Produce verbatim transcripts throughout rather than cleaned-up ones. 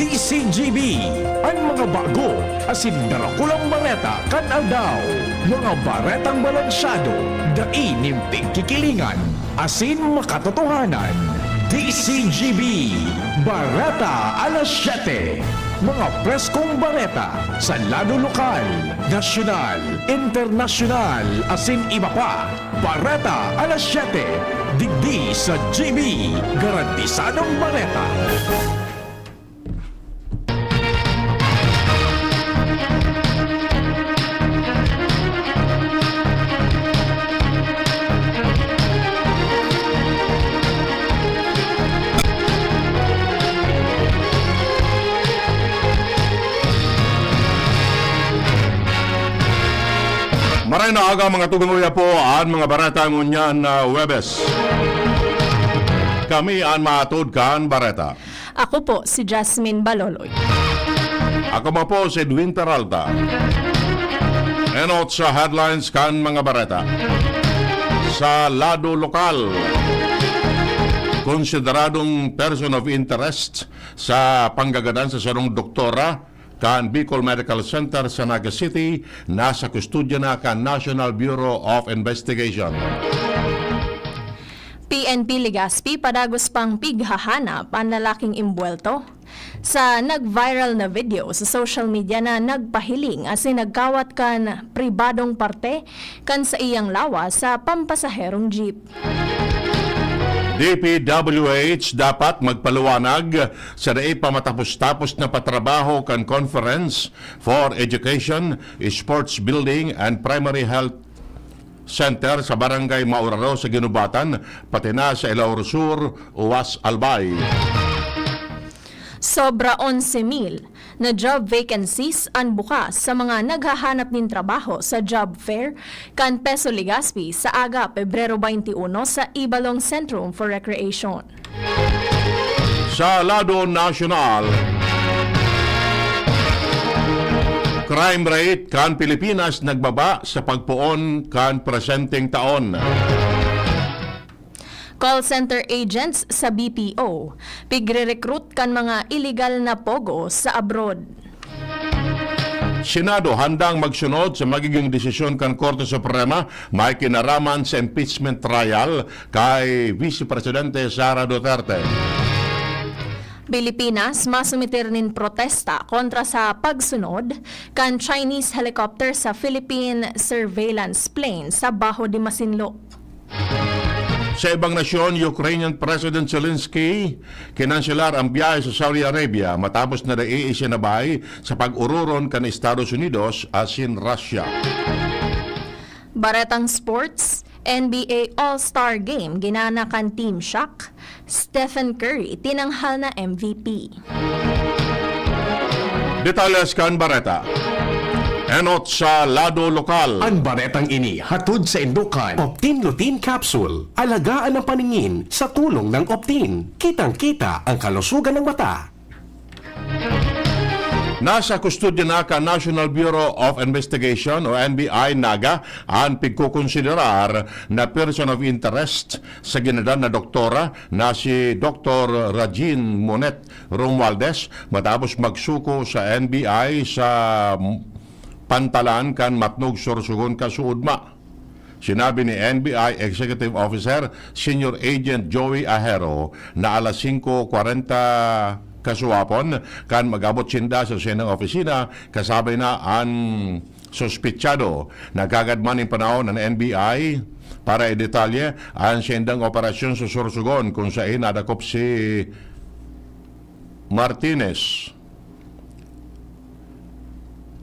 D C G B, an mga bago asin darakulang bareta kan aldaw. Mga baretang balansyado, dai nin pigkikilingan asin makatotohanan. D C G B, Bareta alas siyete. Mga preskong bareta sa lado lokal, nasyonal, internasyonal, asin iba pa. Bareta alas siyete, digdi sa G B, garantisadong bareta. Maray na aga, mga tugang, uya po an mga bareta ngunyan na Huwebes. Kami an mahatod kan bareta. Ako po si Jasmine Baloloy. Ako man po si Edwin Peralta. Enot sa headlines kan mga bareta. Sa lado lokal, konsideradong person of interest sa panggagadan sa sarong doktora kan Bicol Medical Center sa Naga City, nasa kustodya na kan National Bureau of Investigation. P N P Legazpi padagos pang pighahanap an lalaking imbuwelto sa nag-viral na video sa social media na nagpahiling asin nagkawat kan pribadong parte kan saiyang lawas sa pampasaherong jeep. D P W H dapat magpaliwanag sa dai pa matapos-tapos na patrabaho kan Conference for Education, Sports Building and Primary Health Center sa Barangay Mauraro sa Guinobatan, pati na sa Ilauro Sur, Uwas, Albay. Sobra onse mil na job vacancies an bukas sa mga naghahanap nin trabaho sa job fair kan PESO Legazpi sa aga, Pebrero twenty-one, sa Ibalong Centrum for Recreation. Sa lado nasyonal, crime rate kan Pilipinas nagbaba sa pagpoon kan presenteng taon. Call center agents sa B P O, pigre-recruit kan mga iligal na pogo sa abroad. Senado handang magsunod sa magiging desisyon kan Korte Suprema may kinaraman sa impeachment trial kay Vice Presidente Sara Duterte. Pilipinas masumeter nin protesta kontra sa pagsunod kan Chinese helicopter sa Philippine surveillance plane sa Baho de Masinloc. Sa ibang nasyon, Ukrainian President Zelensky kinanselar ang biyahe sa Saudi Arabia matapos na dai isinabay sa pag-ororon kan Estados Unidos asin Russia. Baretang sports, N B A All-Star Game, ginana kan Team Shaq, Stephen Curry, tinanghal na M V P. Detalles kan bareta. Enot sa lado lokal. An baretang ini hatod saindo kan Optin Lutein Capsule. Alagaan ang paningin sa tulong ng Optin. Kitang-kita ang kalusugan ng mata. Nasa kustodya na kan National Bureau of Investigation o N B I, NAGA, an pigkokonsiderar na person of interest sa ginadan na doktora na si Doktor Rajin Monet Romualdez matapos magsuko sa N B I sa pantalan kan Matnog, Sorsogon, Casuudma. Sinabi ni N B I Executive Officer Senior Agent Joey Ajero na alas singko kwarenta kasuwapon kan mag-abot sinda sa saindang opisina, kasabay na an suspitsado. Nagkagad man nin panahon an N B I para idetalye an saindang operasyon sa Sorsogon, kun saen nadakop si Martinez.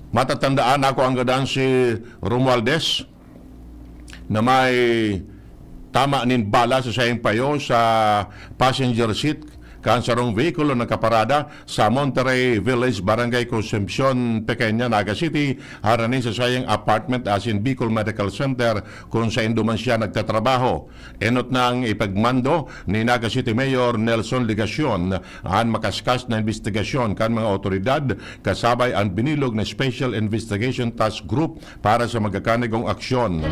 Matatandaan, ako ang gadan si Romualdez na may tama nin bala sa saiyang payo sa passenger seat kan sarong vehikulo nakaparada sa Monterrey Village, Barangay Concepcion Pequeña, Naga City, harani sa saiyang apartment asin Bicol Medical Center, kun saindo man siya nagtatrabaho. Enot nang ipagmando ni Naga City Mayor Nelson Legacion an makaskas na imbestigasyon kan mga awtoridad, kasabay an binilog na Special Investigation Task Group para sa magakanigong aksyon.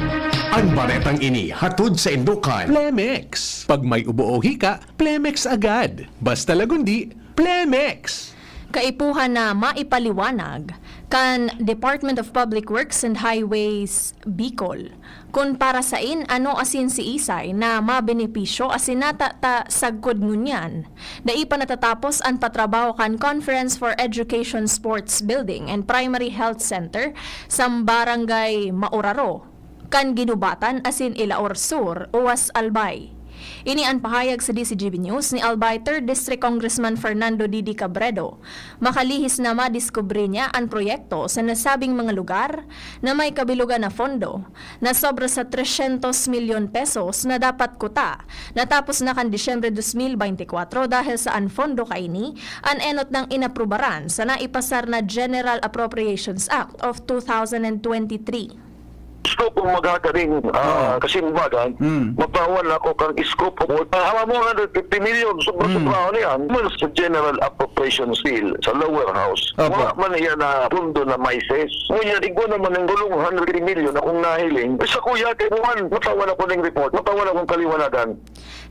An baretang ini hatod saindo kan Plemex. Pag may ubo o hika, Plemex agad. Basta lagundi, Plemex! Kaipuhan na maipaliwanag kan Department of Public Works and Highways Bicol kun para sain, ano asin siisay na mabenepisyo asin natata sagkod ngunyan. Dai pa natatapos an patrabaho kan Conference for Education Sports Building and Primary Health Center sa Barangay Mauraro kan Ginubatan asin Ilaor Sur, Uwas, Albay. Ini an pahayag sa D Z G B News ni Albay Third District Congressman Fernando Didi Cabredo, makalihis na madiskubre niya an proyekto sa nasabing mga lugar na may kabilugan na pondo na sobra sa tresyentos milyon pesos na dapat kuta, natapos na kan Disyembre dos mil beintikwatro dahil sa an pondo kaini an enot nang inaprubaran sa naipasar na General Appropriations Act of two thousand and twenty-three. Gusto kong maghagaring uh, kasimbagan, mm. Mapawan ako kang scope of work. Uh, Hama mo, one hundred fifty million, sobra-sobra mm. Niyan. Mula sa General Appropriations Bill sa lower house. Opo. Wala man yan na pundo na may ses. Ngunyan, igwa naman ng gulong one hundred million akong nahiling. Sa kuya, kay Juan, matawan ako ng report, matawan akong kaliwanagan.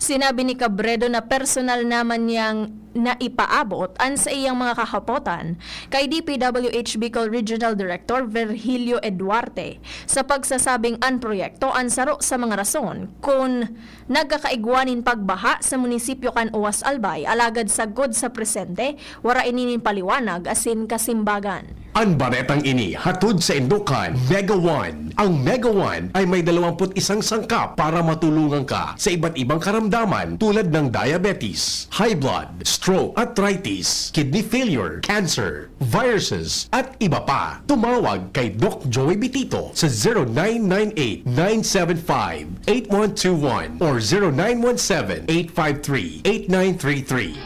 Sinabi ni Cabredo na personal naman niyang naipaabot an saiyang mga kahapotan kay D P W H Bicol Regional Director Virgilio Eduarte sa pagsasabing an proyekto an saro sa mga rason kun nagkakaigwa nin pagbaha sa munisipyo kan Uwas, Albay, alagad sagkod sa presente, wara ini nin paliwanag asin kasimbagan. An baretang ini hatod saindo kan Mega One. Ang Mega One ay may dalawampu't isang sangkap para matulungan ka sa iba't ibang karamdaman tulad ng diabetes, high blood, stroke, arthritis, kidney failure, cancer, viruses, at iba pa. Tumawag kay Doc Joey Bitito sa zero nine nine eight, nine seven five, eight one two one or zero nine one seven, eight five three, eight nine three three.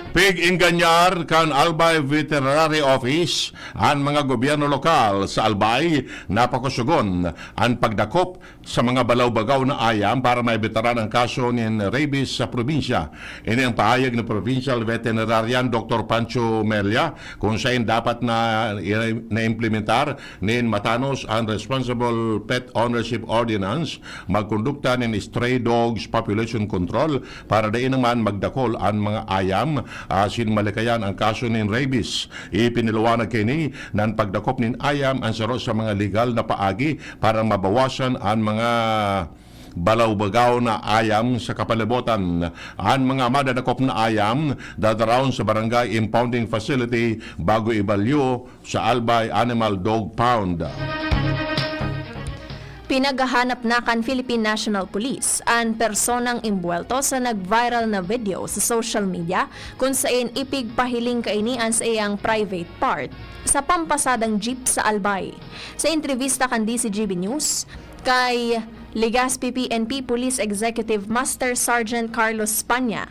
Pig-engganyar kan Albay Veterinary Office an mga gobyerno lokal sa Albay na pakusugon an pagdakop sa mga balaw-bagaw na ayam para maibitaran ang kaso nin rabies sa probinsya. Ini ang pahayag ni Provincial Veterinarian Doctor Pancho Mella, kung sain dapat na naimplementar nin matanos an Responsible Pet Ownership Ordinance, magkondukta nin stray dogs population control para dai naman magdakol an mga ayam asin malikayan ang kaso nin rabies. Ipinaliwanag kaini na an pagdakop nin ayam an saro sa mga legal na paagi para mabawasan an mga balaw-bagaw na ayam sa kapalibotan. An mga madadakop na ayam dadaraon sa Barangay Impounding Facility bago ibalyo sa Albay Animal Dog Pound. Pinaghahanap na kan Philippine National Police an personang imbuwelto sa nag-viral na video sa social media kun sain ipigpahiling kaini an saiyang private part sa pampasadang jeep sa Albay. Sa entrebista kan D Z G B News, kay Legazpi P N P Police Executive Master Sergeant Carlos Panya,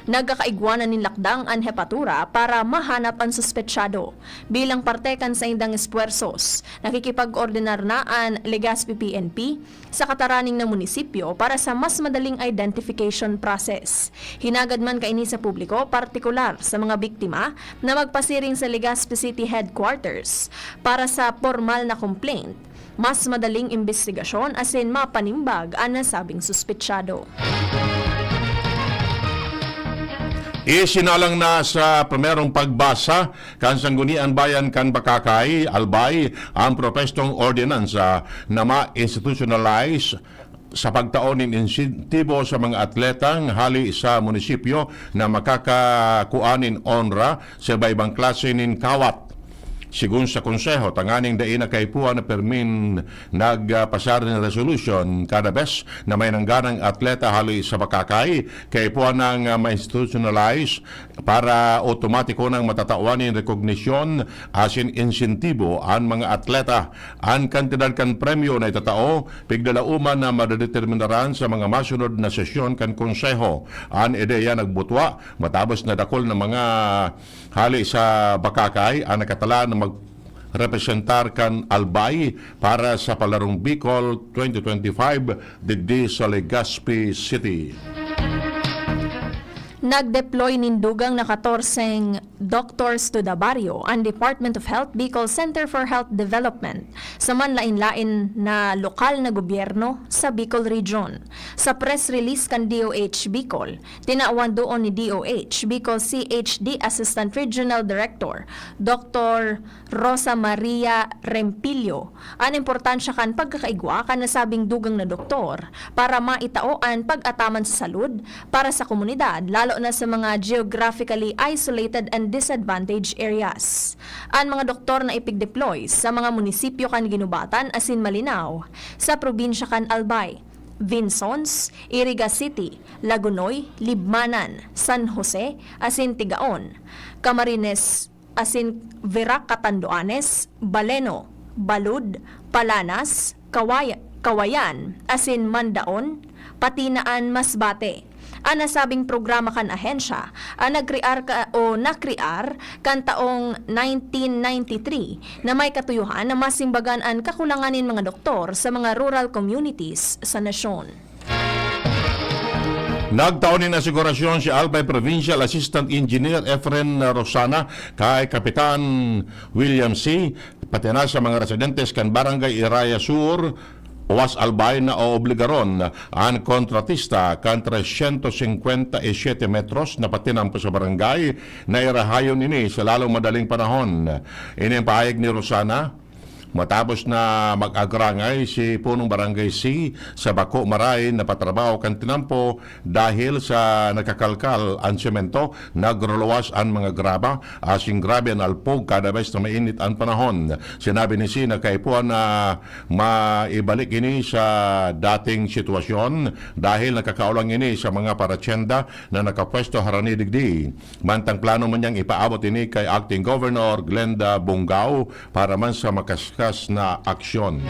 nagkakaigwa na nin lakdang an hepatura para mahanap an suspetsado. Bilang parte kan saindang espuwersos, nakikipag-koordinar na an Legazpi P N P sa kataraning na munisipyo para sa mas madaling identification process. Hinagad man kaini sa publiko, partikular sa mga biktima, na magpasiring sa Legazpi City Headquarters para sa pormal na complaint, mas madaling imbestigasyon asin mapanimbag an nasabing suspetsado. Isinalang na sa primerong pagbasa kan Sangguniang Bayan kan Bacacay, Albay, ang propestong ordinansa na ma-institutionalize sa pagtao nin insentibo sa mga atletang hali sa munisipyo na makakakua nin onra sa iba-ibang klase nin kawat. Sigon sa Konseho, tanganing dai na kaipuhan na permin nagpasar nin resolution kada bes na may nangganang atleta hali sa Bacacay, kaipuhan nang ma-institutionalize para otomatiko nang matatawan nin rekognisyon asin insentibo an mga atleta. An kantidad kan premyo na itatao, piglalauman na madedeterminaran sa mga masunod na sesyon kan Konseho. An ideya nagbutwa matabos na dakul na mga hali sa Bacacay ang nakatala na magrepresentar kan Albay para sa Palarong Bicol twenty twenty-five digdi sa Legazpi City. Nag-deploy nin dugang na katorseng Doctors to the Barrio an Department of Health Bicol Center for Health Development sa manlaen-laen na lokal na gobyerno sa Bicol Region. Sa press release kan D O H Bicol, tinawan duon ni D O H Bicol C H D Assistant Regional Director Doctor Rosa Maria Rempillo an importansya kan pagkakaigwa kan nasabing dugang na doktor para maitao an pag-ataman sa salud para sa komunidad, lalo na sa mga geographically isolated and disadvantaged areas. An mga doktor na ipig-deploy sa mga munisipyo kan Guinobatan asin Malinao, sa probinsya kan Albay, Vinzons, Iriga City, Lagonoy, Libmanan, San Jose, asin Tigaon, Camarines, asin Virac, Catanduanes, Baleno, Balud, Palanas, Kawaya-, Kawayan, asin Mandaon, pati na an Masbate. An nasabing programa kan ahensya an nagkrear ka, o nakrear kan taong nineteen ninety-three, na may katuyohan na masimbagan an kakulangan nin mga doktor sa mga rural communities sa nasyon. Nagtao nin asigurasyon si Albay Provincial Assistant Engineer Efren Rosana kay Kapitan William C., pati na sa mga residentes kan Barangay Iraya Sur, Oas Albay, na ooblegaron an kontratista kan trescientos cincuenta y siete metros na patinampo sa barangay na irahayon ini sa lalong madaling panahon. Ini ang pahayag ni Rosana matapos na mag-agrangay si Punong Barangay C sa bako marahay na patrabaho kan tinampo dahil sa nagkakalkal an semento, nagruluwas an mga graba, asin grabe an alpog kada bes na mainit an panahon. Sinabi ni C na kaipuhan na maibalik ini sa dating sitwasyon dahil nakakaulang ini sa mga paratyenda na nakapwesto harani digdi. Mantang plano man niyang ipaabot ini kay Acting Governor Glenda Bongao para man sa makaskas na aksyon.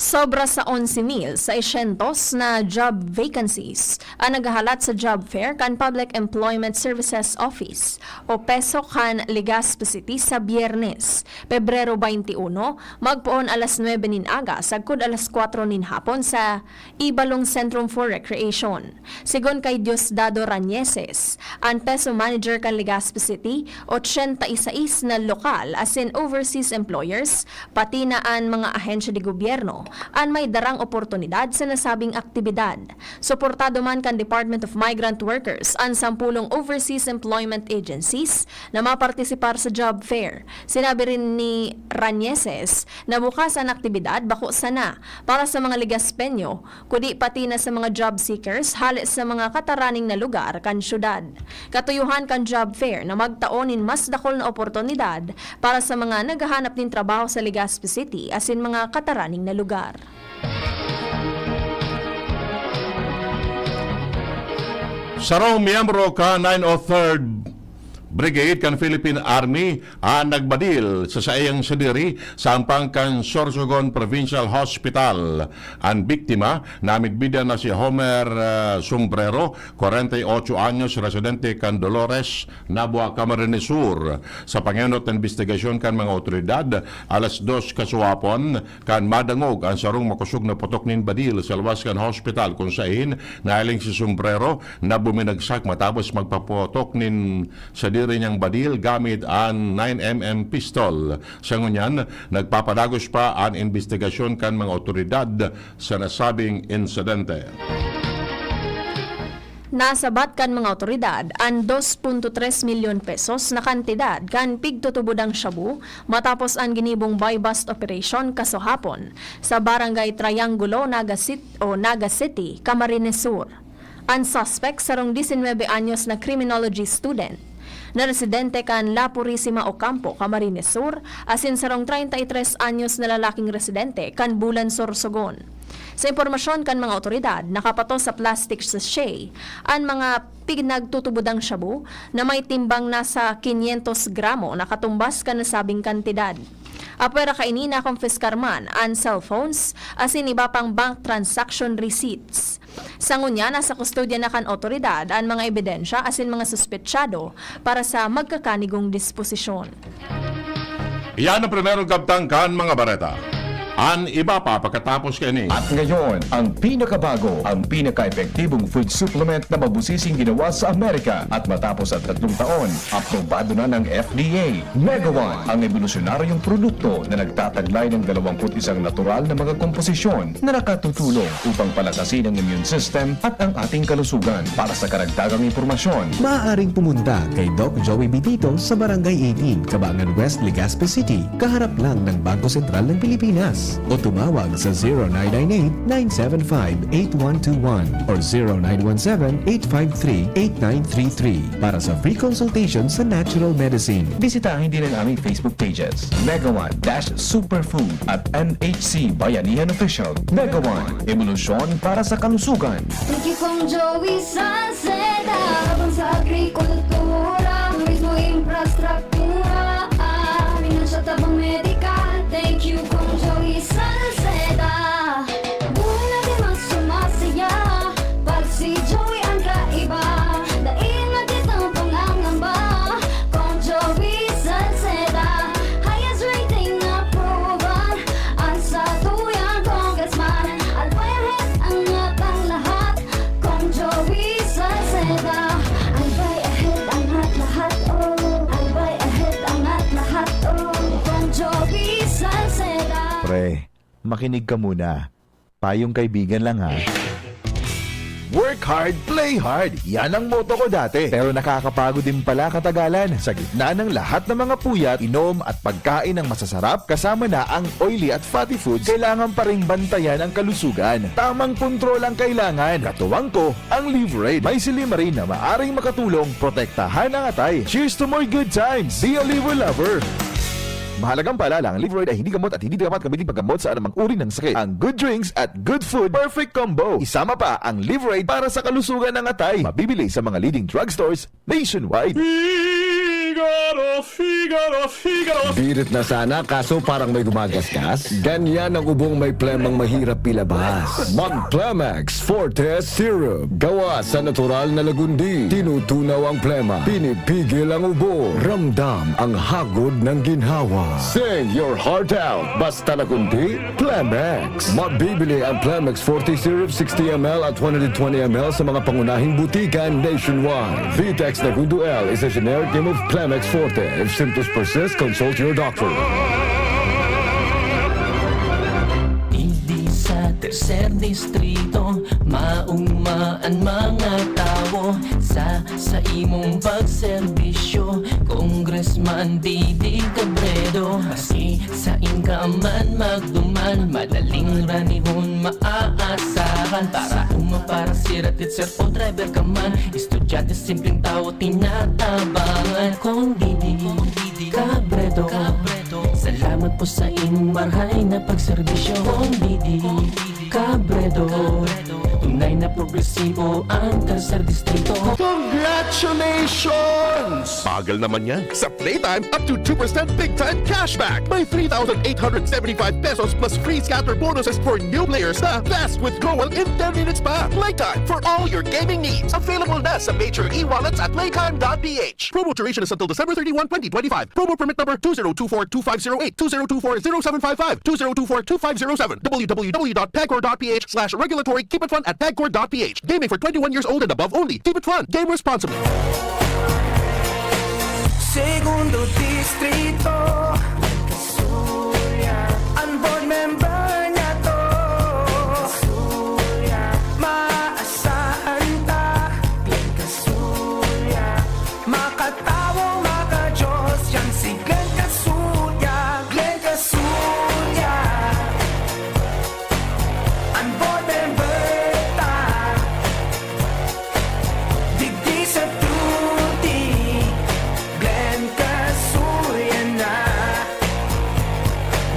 Sobra sa onse mil seiscientos na job vacancies an naghahalat sa job fair kan Public Employment Services Office o PESO kan Legazpi City sa Biyernes, Pebrero twenty-one, magpoon alas nuebe nin aga sagkod alas kwatro nin hapon sa Ibalong Centrum for Recreation. Segun kay Diosdado Rañeses, an PESO manager kan Legazpi City, ochenta y seis na lokal asin overseas employers, pati na an mga ahensya de gobyerno, an may darang oportunidad sa nasabing aktibidad. Suportado man kan Department of Migrant Workers an sampulong overseas employment agencies na mapartisipar sa job fair. Sinabi rin ni Rañeses na bukas an aktibidad bako sana para sa mga Legazpeño, kundi pati na sa mga job seekers hale sa mga kataraning na lugar kan syudad. Katuyohan kan job fair na magtao nin mas dakul na oportunidad para sa mga naghahanap nin trabaho sa Legazpi City asin mga kataraning na lugar. Sarong miyembro kan nine oh third Brigade kan Philippine Army an nagbadil sa saiyang sadiri sa ampang kan Sorsogon Provincial Hospital. An biktima, namidbidan na si Homer, ah, Sombrero, kwarenta y ocho anyos, residente kan Dolores, Nabua, Camarines Sur. Sa pangenot na imbestigasyon kan mga otoridad, alas dos kasuwapon, kan madangog an sarong makosog na putok nin badil sa luwas kan hospital, kun saen nahiling si Sombrero na buminagsak matapos magpaputok nin sadiri niyang badil gamit an nine M M pistol. Sa ngunyan, nagpapadagos pa an imbestigasyon kan mga otoridad sa nasabing insidente. Nasabat kan mga otoridad an dos punto tres milyon pesos na kantidad kan pigtutubodang shabu matapos an ginibong buy-bust operation kasuhapon sa Barangay Triangulo, Naga Cit-, o Naga City, Camarines Sur. An suspek, sarong disinwebe anyos na criminology student na residente kan La Purisima Ocampo, Camarines Sur, asin sarong treinta y tres anyos na lalaking residente kan Bulan, Sorsogon. Sa impormasyon kan mga otoridad, nakapatos sa plastic sachet an mga pinagtutubodang shabu na may timbang nasa quinientos gramo na katumbas kan nasabing kantidad. Apwera kaini, nakompiskar man an cellphones asin iba pang bank transaction receipts. Sa ngunyan, nasa kustodya na kan otoridad an mga ebidensya asin mga suspetsado para sa magkakanigong disposisyon. Iyan ang primerong kabtang kan mga bareta. An iba pa pagkatapos kaini. At ngayon, ang pinakabago, ang pinaka-epektibong food supplement na mabusising ginawa sa Amerika. At matapos ang tatlong taon, aprobado na ng F D A. Megawan, ang ebolusyonaryong produkto na nagtataglay ng dalawampu't isang natural na mga komposisyon na nakatutulong upang palakasin ang immune system at ang ating kalusugan. Para sa karagdagang impormasyon, maaaring pumunta kay Doc Joey Bitito sa Barangay eighteen, Kabangan West, Legazpi City, kaharap lang ng Bangko Sentral ng Pilipinas, o tumawag sa zero nine nine eight, nine seven five, eight one two one or zero nine one seven, eight five three, eight nine three three para sa free consultation sa natural medicine. Bisitahin din ang aming Facebook pages, Megawan dash Superfood at M H C Bayanihan Official. Megawan, ebolusyon para sa kalusugan. Thank you, Kong Joey Salceda. Tabang sa agrikultura, turismo, infrastruktura, ah, financial tabang, medical. Thank you, Kong Joey Salceda. Buhay natin mas sumasaya pag si Joey ang kaiba. Dai na kitang pangangamba, Kong Joey Salceda. Highest rating approval ang satuyang congressman. Albay ahead ang atang lahat, Kong Joey Salceda. Albay ahead ang lahat, oh. Albay ahead ang lahat, oh. Kong Joey Salceda. Pre, makinig ka muna. Payong kaibigan lang, ha. Work hard, play hard. Yan ang motto ko dati. Pero nakakapagod din pala katagalan. Sa gitna ng lahat ng mga puyat, inom at pagkain ng masasarap, kasama na ang oily at fatty foods, kailangan pa ring bantayan ang kalusugan. Tamang kontrol ang kailangan. Katuwang ko, ang Livraid. May silymarin na maaring makatulong protektahan ang atay. Cheers to more good times! Be a Liver Lover! Mahalagang paalala, ang Livraid ay hindi gamot at hindi dapat gamitin paggamot sa anumang uri ng sakit. Ang good drinks at good food, perfect combo. Isama pa ang Livraid para sa kalusugan ng atay. Mabibili sa mga leading drugstores nationwide. Figaro, Figaro, Figaro. Birit na sana, kaso parang may gumagasgas. Ganyan ang ubong may plemang mahirap ilabas. Mag Plemex Forte Syrup. Gawa sa natural na lagundi. Tinutunaw ang plema. Pinipigil ang ubo. Ramdam ang hagod ng ginhawa. Sing your heart out. Basta lagundi, Plemex. Mabibili ang Plemex Forte Syrup sixty M L at one hundred twenty M L sa mga pangunahing butika nationwide. Vitex Nagundo L is a generic name of Plemex Forte. If symptoms persist, consult your doctor. Digdi sa Tercer Distrito, maugma an mga tawo sa, sa imong pagserbisyo, Congressman Didi Cabredo. Maski sain ka man magduman, madaling ranihon maaasahan. Para uma, para sira, teacher o driver ka man, estudyante, simpleng tawo, tinatabangan. Kong Didi Cabredo, salamat po sa inyong marhay na pagserbisyo. Kong Didi Cabredo, tunay na progresibo ang Tercer Distrito. Congratulations! Bagal naman yan. Sa Playtime, up to two percent big time cashback. May three thousand eight hundred seventy-five pesos plus free scatter bonuses for new players na fast withdrawal in ten minutes pa. Playtime for all your gaming needs. Available na sa major e-wallets at playtime dot p h. Promo duration is until December thirty-one, twenty twenty-five. Promo permit number two zero two four two five zero eight, two zero two four zero seven five five, two zero two four two five zero seven, w w w dot pagcor dot p h slash regulatory, keep it fun at pagcor dot p h. Gaming for twenty-one years old and above only. Keep it fun. Game responsibly. Segundo Distrito, an board member niyato, maasahan ta, Glenn Casulla. Makatawo, maka-Diyos, yan si Glenn Casulla, Glenn Casulla. An board member ta, digdi sa Tuti, Glenn Casulla na.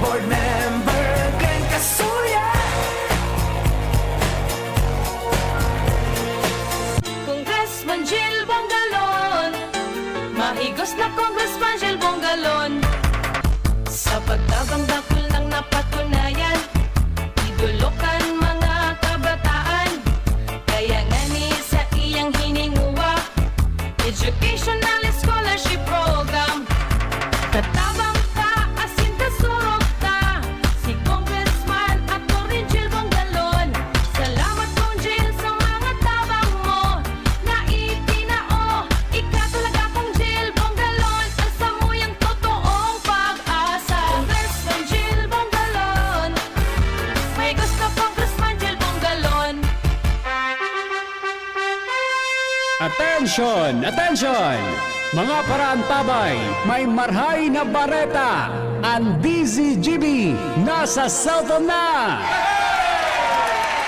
Board member Glenn Casulla. Congressman Jil Bongalon, mahigos na Congressman Jil Bongalon. Sa pagtabang dakul nang napatunayan, idolo kan mga kabataan. Kaya ngani sa iyang hininguwa, educational scholarship program. Katabang ta asin kasurog ta si Congress Attention! Attention! Mga paraantabay, may marhay na bareta! Ang D Z G B nasa cellphone na!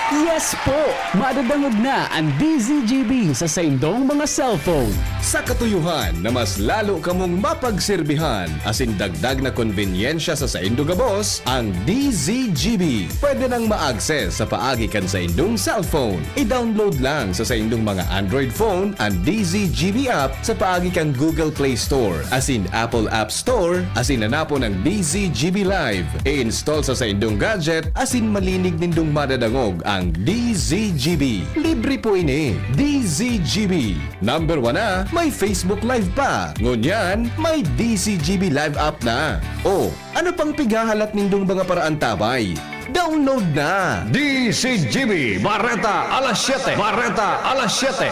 Yes po! Madadangog na ang D Z G B sa saindong mga cellphone. Sa katuyuhan na mas lalo kamong mapagserbihan, asin dagdag na konbenyensya sa saindo gabos, ang D Z G B pwede nang ma-access sa paagi kan saindong cellphone. I-download lang sa saindong mga Android phone ang D Z G B app sa paagi kan Google Play Store asin Apple App Store, asin hanapon ang D Z G B Live. I-install sa saindong gadget asin malinig nindong madadangog ang D Z G B. Libre po ini. D Z G B. Number one na, may Facebook Live pa. Ngunyan, may D Z G B Live app na. O, ano pang pighahalat nindong mga paraantabay? Download na! D Z G B, Bareta alas siyete. Bareta alas siyete.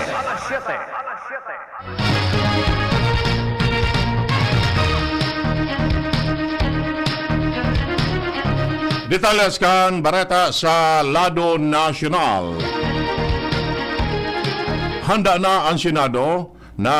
Detalles kan bareta sa lado nasyonal. Handa na an Senado na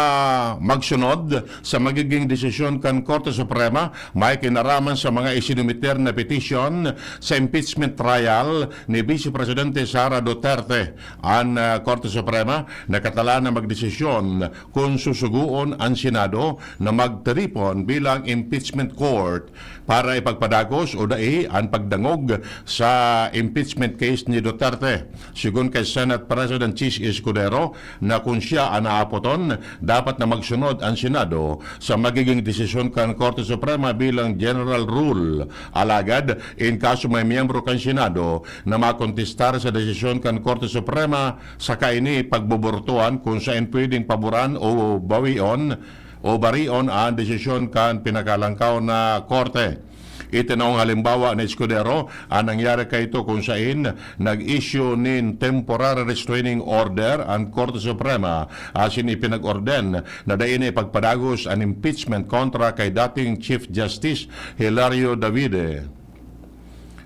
magsunod sa magiging desisyon kan Korte Suprema may kinaraman sa mga isinumiter na petisyon sa impeachment trial ni Vice Presidente Sara Duterte. An, ah, Korte Suprema nakatalaan na magdesisyon kun susugoon an Senado na magtiripon bilang impeachment court para ipagpadagos o dai an pagdangog sa impeachment case ni Duterte. Sigon kay Senate President Chiz Escudero, na kun siya an aapoton, dapat na magsunod an Senado sa magiging desisyon kan Korte Suprema bilang general rule. Alagad, in kaso may miyembro kan Senado na makontestar sa desisyon kan Korte Suprema, saka ini pagbobortohan kun saen pwedeng paboran o bawion o barion an desisyon kan pinakalangkaw na korte. Itinong halimbawa ni Escudero an nangyari kaito kun saen nag-issue nin temporary restraining order an Korte Suprema asin ipinag-orden na dai na ipagpadagos an impeachment kontra kay dating Chief Justice Hilario Davide.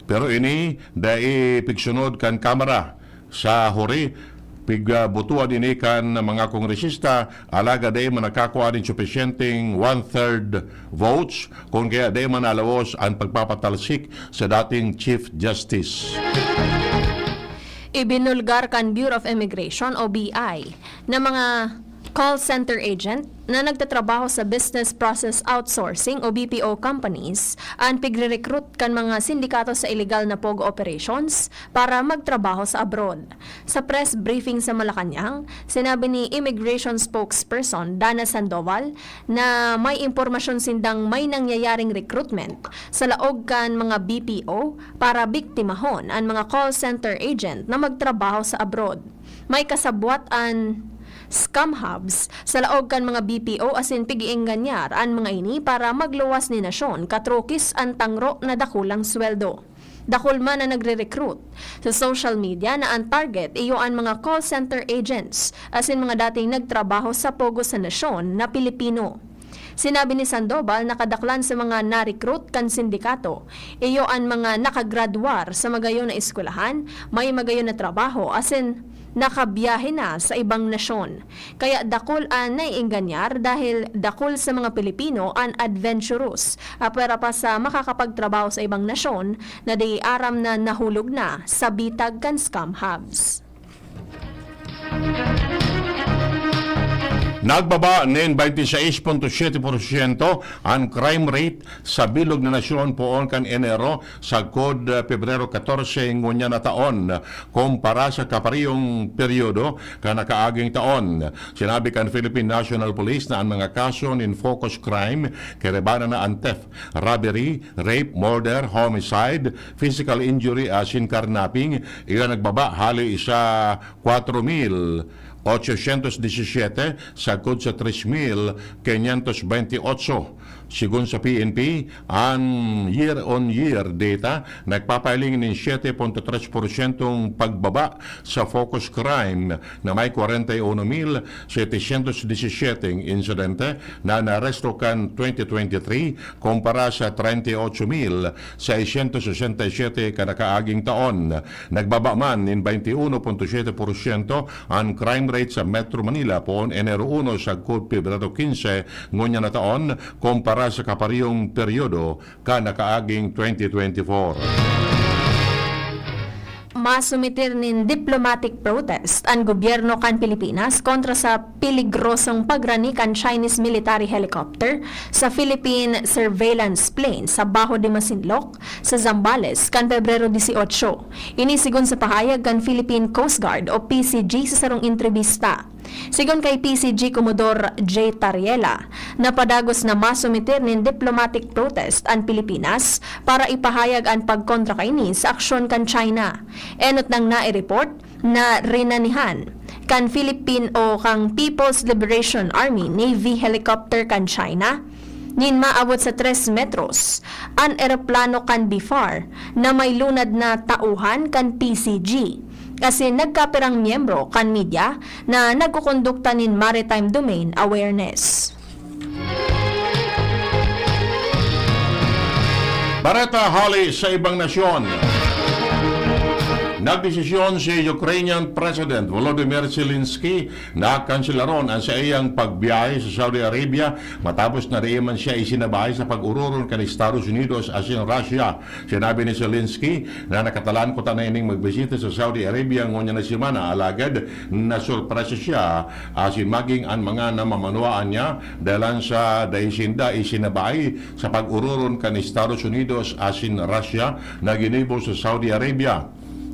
Pero ini dai pigsunod kan Kamara. Sa huri, pigbutuan ini kan mga kongresista, alagad dai man nakakua nin supisyenteng one-third votes, kun kaya dai man nalawos an pagpapatalsik sa dating Chief Justice. Ibinulgar kan Bureau of Immigration o B I na mga call center agent na nagtatrabaho sa business process outsourcing o B P O companies an pigre-recruit kan mga sindikato sa illegal na POGO operations para magtrabaho sa abroad. Sa press briefing sa Malacañang, sinabi ni Immigration Spokesperson Dana Sandoval na may impormasyon sindang may nangyayaring recruitment sa laog kan mga B P O para biktimahon an mga call center agent na magtrabaho sa abroad. May kasabwat an scam hubs sa laog kan mga B P O asin pig-ienganyar an mga ini para magluwas nin nasyon katrukis an tangro na dakulang sweldo. Dakul man na nagre-recruit. Sa social media na an target iyo an mga call center agents asin mga dating nagtrabaho sa pogo sa nasyon na Pilipino. Sinabi ni Sandoval na kadaklan sa mga na-recruit kan sindikato, iyo an mga nakagradwar sa magayon na eskwelahan, may magayon na trabaho, asin nakabiyahe na sa ibang nasyon. Kaya dakul an naiingganyar dahil dakul sa mga Pilipino an adventurous, apwera pa sa makakapagtrabaho sa ibang nasyon na di aram na nahulog na sa bitag kan scam hubs. Nagbaba nin twenty-six point seven percent an crime rate sa bilog na nasyon poon kan Enero sagkod, ah, Pebrero catorce ngunyan na taon, kumpara sa kaparehong peryodo kan nakaaging taon. Sinabi kan Philippine National Police na an mga kaso nin focus crime, kairibanan na an theft, robbery, rape, murder, homicide, physical injury asin carnapping, iyo nagbaba hali sa kwatro mil otsosyentos disisiete sagkod sa tres mil kinyentos benti otso. Sigon sa P N P, an year-on-year data nagpapahiling nin siyete punto tres porsyentong pagbaba sa focus crime na may kwarenta y uno mil setecientos disisiete insidente na naaresto kan twenty twenty-three kumpara sa treinta y ocho mil seiscientos sesenta y siete kan nakaaging taon. Nagbaba man nin twenty uno punto siyete porsyento an crime rate sa Metro Manila poon Enero uno sagkod Pebrero quince ngunyan na taon, kumpara sa kaparehong peryodo kan nakaaging twenty twenty-four. Masumiter nin diplomatic protest an gobyerno kan Pilipinas kontra sa peligrosong pagrani kan Chinese military helicopter sa Philippine surveillance plane sa Bajo de Masinloc, sa Zambales, kan Pebrero dieciocho. Ini sigon sa pahayag kan Philippine Coast Guard o P C G sa sarong entrebista. Sigon kay P C G Commodore J Tariela, napadagos na masumiter nin diplomatic protest an Pilipinas para ipahayag an pagkontra kaini sa aksyon kan China. Enot nang naireport na rinanihan kan Philippine o kan People's Liberation Army Navy helicopter kan China nin maabot sa tres metros an eroplano kan BFAR na may lunad na tauhan kan P C G, asin nagkapirang miyembro kan media na nagkukondukta nin maritime domain awareness. Bareta hali sa ibang nasyon. Nagdesisyon si Ukrainian President Volodymyr Zelensky na kanselaron an saiyang pagbiyahe sa Saudi Arabia matapos na dai man siya isinabay sa pag-ororon kan Estados Unidos asin Russia. Sinabi ni Zelensky na nakatalaan kuta na ining magbisita sa Saudi Arabia ngunyan na semana, alagad nasurpresa siya asin magin an mga namamanwaan niya dahelan sa dai sinda isinabay sa pag-ororon kan Estados Unidos asin Russia na ginibo sa Saudi Arabia.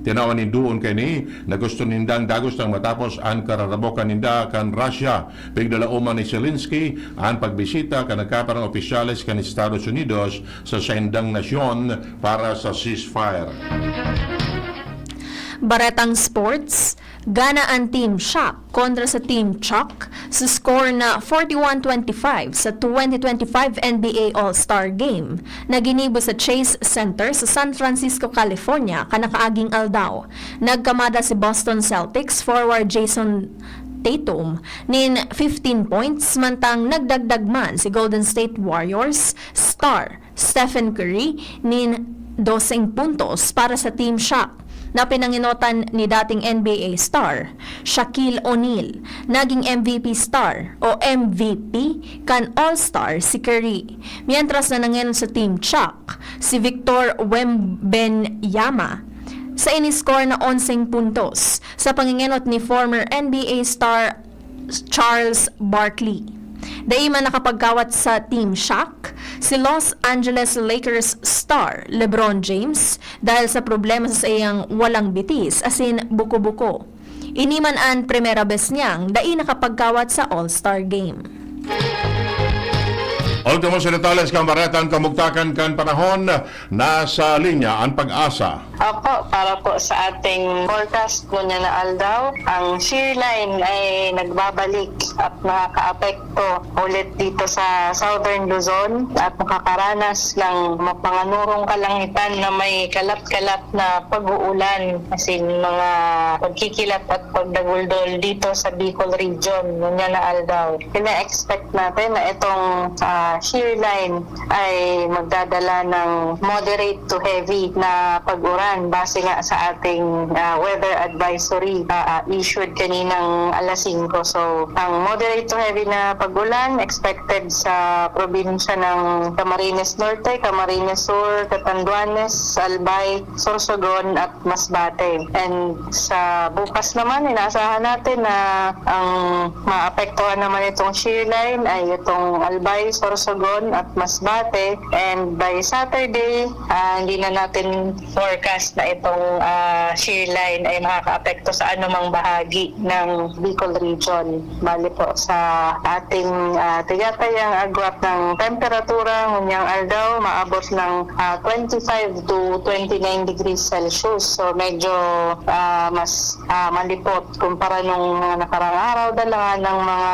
Tinawan nindoon kaini na gusto nindang dagos nang matapos an kararabokan ninda kan Russia. Pigdalaoman ni Zelensky an pagbisita kan nagkapirang opisyales kan Estados Unidos sa saindang nasyon para sa ceasefire. Baretang sports, gana an Team Shock kontra sa Team Chalk sa score na forty-one twenty-five sa twenty twenty-five N B A All-Star Game na ginibo sa Chase Center sa San Francisco, California, kan nakaaging aldaw. Nagkamada si Boston Celtics forward Jayson Tatum nin fifteen points, mantang nagdagdag man si Golden State Warriors star Stephen Curry nin doseng puntos para sa Team Shock na pinangenotan ni dating N B A star Shaquille O'Neal. Naging M V P star o M V P kan All-Star si Curry, mientras na nangenot sa Team Shock si Victor Wembanyama sa ini-score na onseng puntos sa pangengenot ni former N B A star Charles Barkley. Dai man nakapagkawat sa Team Shock si Los Angeles Lakers star LeBron James dahil sa problema sa saiyang walang bitis asin buko-buko. Ini man an primera bes niyang dai nakapagkawat sa All-Star Game. Ultimo sa detalles kan baretang kamugtakan kan panahon, nasa linya an PAGASA. Opo, para po sa ating forecast ngunyan na aldaw, ang shear line ay nagbabalik at nakakaapekto ulit dito sa Southern Luzon at makakaranas ng mapanganurong kalangitan na may kalat-kalat na pag-uulan, as in, mga pagkikilat at pagdaguldol dito sa Bicol Region ngunyan na aldaw. Ina-expect natin na itong, ah, shear line ay magdadala ng moderate to heavy na pag-uran base nga sa ating, ah, weather advisory, ah, ah, issued kaninang alas singko. So, ang moderate to heavy na pag-ulan expected sa probinsya ng Camarines Norte, Camarines Sur, Catanduanes, Albay, Sorsogon at Masbate. And sa bukas naman, inaasahan natin na ang maapektuhan naman itong shear line ay itong Albay, Sorsogon at Masbate. And by Saturday, ah, hindi na natin forecast na itong, ah, shear line ay makakaapekto sa anumang bahagi ng Bicol Region. Bali po, sa ating, ah, tigatayang agwat ng temperatura, ngunyang aldaw, maabot ng, ah, twenty-five to twenty-nine degrees Celsius. So, medyo, ah, mas, ah, malipot kumpara nung mga nakarang araw, dala ng mga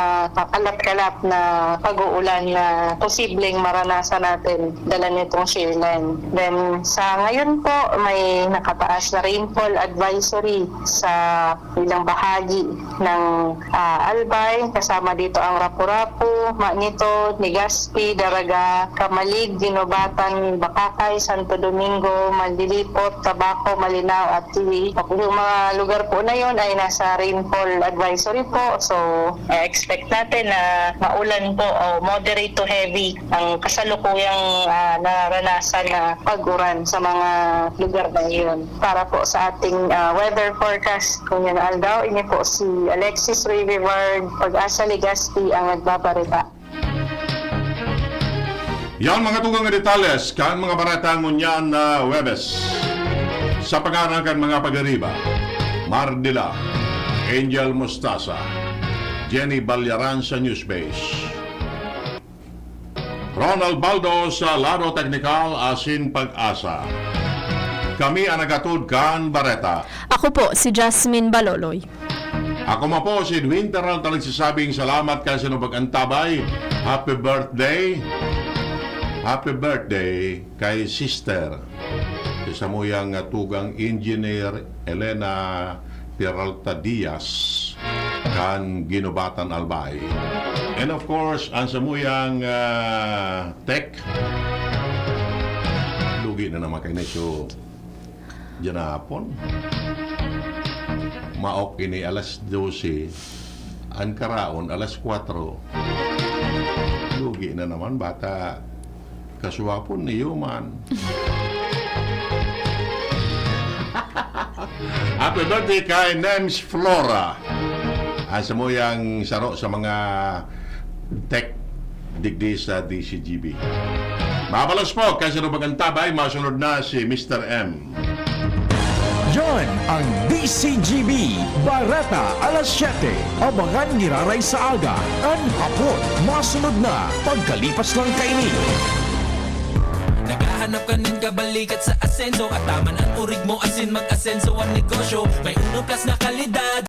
kalat-kalat na pag-uulan na posibleng maranasan natin dala nitong shear line. Then, sa ngayon po, may nakataas na rainfall advisory sa ilang bahagi ng, ah, Albay, kasama dito ang Rapu-Rapu, Manito, Legazpi, Daraga, Camalig, Guinobatan, Bacacay, Santo Domingo, Mandilipot, Tabaco, Malinao at Tiwi. Yung mga lugar po na yon ay nasa rainfall advisory po. So, eh, expect natin na maulan po o moderate to heavy ang kasalukuyang, ah, nararanasan na pag-uran sa mga lugar na iyon. Para po sa ating, ah, weather forecast ngayong aldaw, ini po si Alexis Rivivard, Pag-asa Legazpi, ang nagbabarita. Yan mga tugang na detalles kan mga bareta ngunyan na Huwebes. Sa pangaran kan mga pag-ariba, Mar Dila, Angel Mostaza, Jenny Balyaran sa Newsbase, Ronald Baldo sa lado teknikal asin Pag-asa. Kami an naghatod kan bareta. Ako po si Jasmine Baloloy. Ako man po si Edwin Peralta, nagsasabing salamat kan sa inong pag-antabay. Happy birthday! Happy birthday kay sister. Sa samuyang, ah, tugang Engineer Elena Peralta Diaz, kan Guinobatan, Albay. And of course, ang samuyang, ah, tech. Lugi na naman kayo na ito. Diyan na hapon. Maok ini alas dose, an karaon alas kwatro. Lugi na naman, bata. Kaswapon ni Human. Happy birthday kay Nems Flora. Ang samuyang saro sa mga tech digdi sa D C G B. Mabalos po, kasi rin magantabay, masunod na si Mister M. Yan ang D C G B, Bareta alas siyete. Abangan giraray sa aga, an hapon, masunod na pagkalipas lang kaini. Naghahanap ka nin kabalikat sa asenso, at taman an urig mo asin mag-asenso ang negosyo. May uno plus na kalidad.